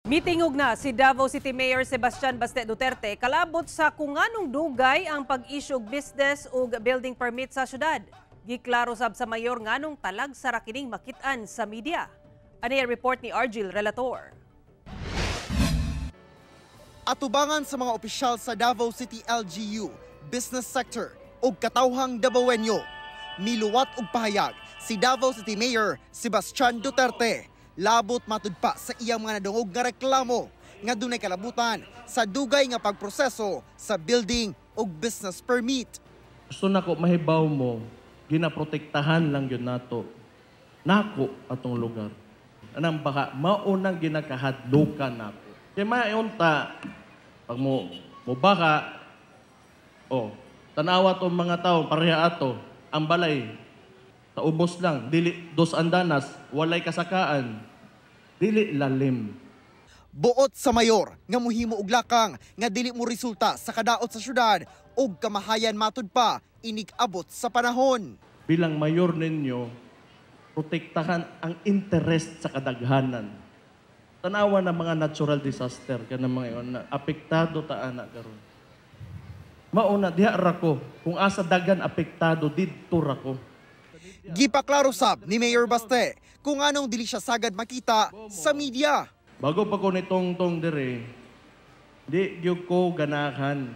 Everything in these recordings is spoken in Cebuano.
Mitingog na si Davao City Mayor Sebastian Baste Duterte kalabot sa kung nganong dugay ang pag-issue og business ug building permit sa syudad. Giklaro sab sa mayor nganong talag sa rakining makit-an sa media. Ani ang report ni Argil Relator. Atubangan sa mga opisyal sa Davao City LGU, business sector ug katawhang Dabawenyo, miluwat og pahayag si Davao City Mayor Sebastian Duterte labot matud pa sa iyang mga nadungog nga reklamo nga dunay kalabutan sa dugay nga pagproseso sa building ug business permit. Gusto nako mahibaw mo, ginaprotektahan lang yun nato. Nako atong lugar. Anang baka maunang ginakahadlukan nako. Kay maunta pag mo mo baka, oh, tanawa tong mga tao pareha ato ang balay sa ubos lang, dili dos andanas, walay kasakaan, dili lalim. Buot sa mayor nga muhimo og lakang nga dili mo resulta sa kadaot sa syudad ug kamahayan matud pa inig-abot sa panahon. Bilang mayor ninyo, protektahan ang interest sa kadaghanan. Tanawa na mga natural disaster kanang mga iyon na apektado ta ana karon. Mauna diha ra ko kung asa daghan apektado, didto ra ko. Gipaklaro sab ni Mayor Baste kung anong dili siya sagad makita sa media. Bago pa ko nitong tong dire, di gyud ko ganahan.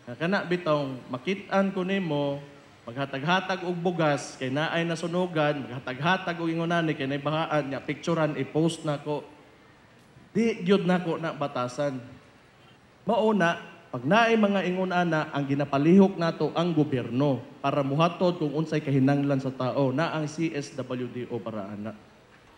Nga kana bitaw makit-an ko nimo maghatag-hatag og bugas kay naay nasunugan, maghatag-hatag og ingon ani kay naay bahaan nya picturean i-post nako. Di gyud nako na batasan. Mauna, pag naay mga ingon ana, ang ginapalihok nato ang gobyerno para muhatod kung unsay kahinanglan sa tao na ang CSWDO para ana.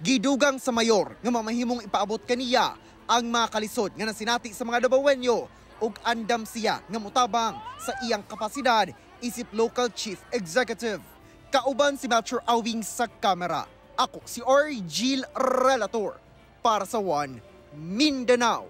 Gidugang sa mayor nga mamahimong ipaabot kaniya ang mga kalisod nga nasinati sa mga Dabawenyo ug andam siya nga mutabang sa iyang kapasidad isip local chief executive. Kauban si Melchor Awing sa kamera. Ako si Argil Relator para sa One Mindanao.